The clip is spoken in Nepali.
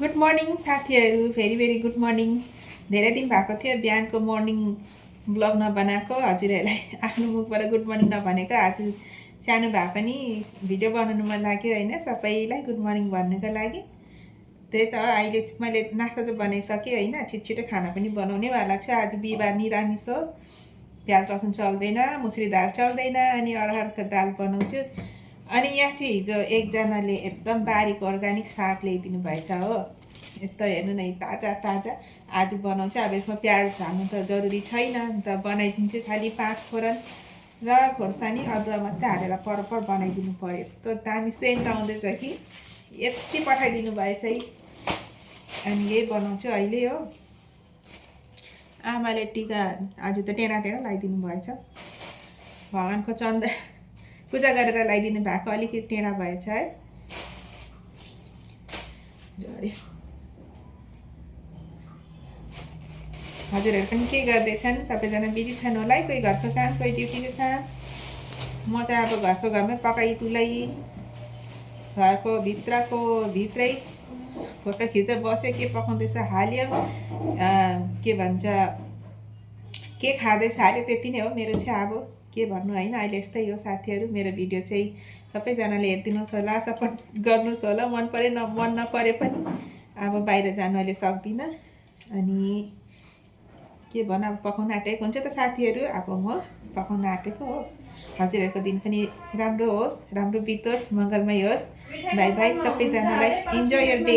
गुड मर्निङ साथीहरू, भेरी भेरी गुड मर्निङ। धेरै दिन भएको थियो बिहानको मर्निङ ब्लग नबनाएको, हजुरहरूलाई आफ्नो मुखबाट गुड मर्निङ नभनेको। आज सानो भए पनि भिडियो बनाउनु मन लाग्यो होइन, सबैलाई गुड मर्निङ भन्नुको लागि। त्यही त अहिले मैले नास्ता चाहिँ बनाइसकेँ होइन, छिटो खाना पनि बनाउनेवाला छु। आज बिहिबार निरामिष हो, प्याज लसुन चल्दैन, मुसुरी दाल चल्दैन, अनि अरहरको दाल बनाउँछु। अनि यहाँ चाहिँ हिजो एकजनाले एकदम बारीको अर्ग्यानिक साग ल्याइदिनु भएछ हो। यता हेर्नु न, ताजा ताजा आज बनाउँछ। अब यसमा प्याज हाल्नु त जरुरी छैन, अन्त बनाइदिन्छु खालि 5 फोरन र खोर्सानी अदुवा मात्रै हालेर परपर बनाइदिनु पऱ्यो। यस्तो दामी सेन्ट आउँदैछ कि यति पठाइदिनु भएछ है। अनि यही बनाउँछु अहिले हो। आमाले टिका आज त टेरा लगाइदिनु भएछ, भगवानको चन्दा पूजा गरेर लगाइदिनु भएको, अलिकति टेढा भएछ है। हजुरहरू पनि के गर्दैछन्? सबैजना बिजी छन् होला है, कोही घरको काम, कोही ड्युटीको काम। म चाहिँ अब घरको घरमै पकाइ तुलै घरको भित्रै फोटो खिच्दै बस्यो। के पकाउँदैछ हाल्यो, के भन्छ के खाँदैछ हाल्यो, त्यति नै हो मेरो चाहिँ। अब के भन्नु होइन, अहिले यस्तै हो साथीहरू। मेरो भिडियो चाहिँ सबैजनाले हेरिदिनुहोस् होला, सपोर्ट गर्नुहोस् होला। मन परे मन नपरे पनि अब बाहिर जानु अहिले सक्दिनँ। अनि के भन, अब पकाउन आँटेको हुन्छ त साथीहरू। अब म पकाउन आँटेको हो। हजुरहरूको दिन पनि राम्रो होस्, राम्रो बितोस्, मङ्गलमय होस्। बाई बाई सबैजनालाई, इन्जोय यर डे।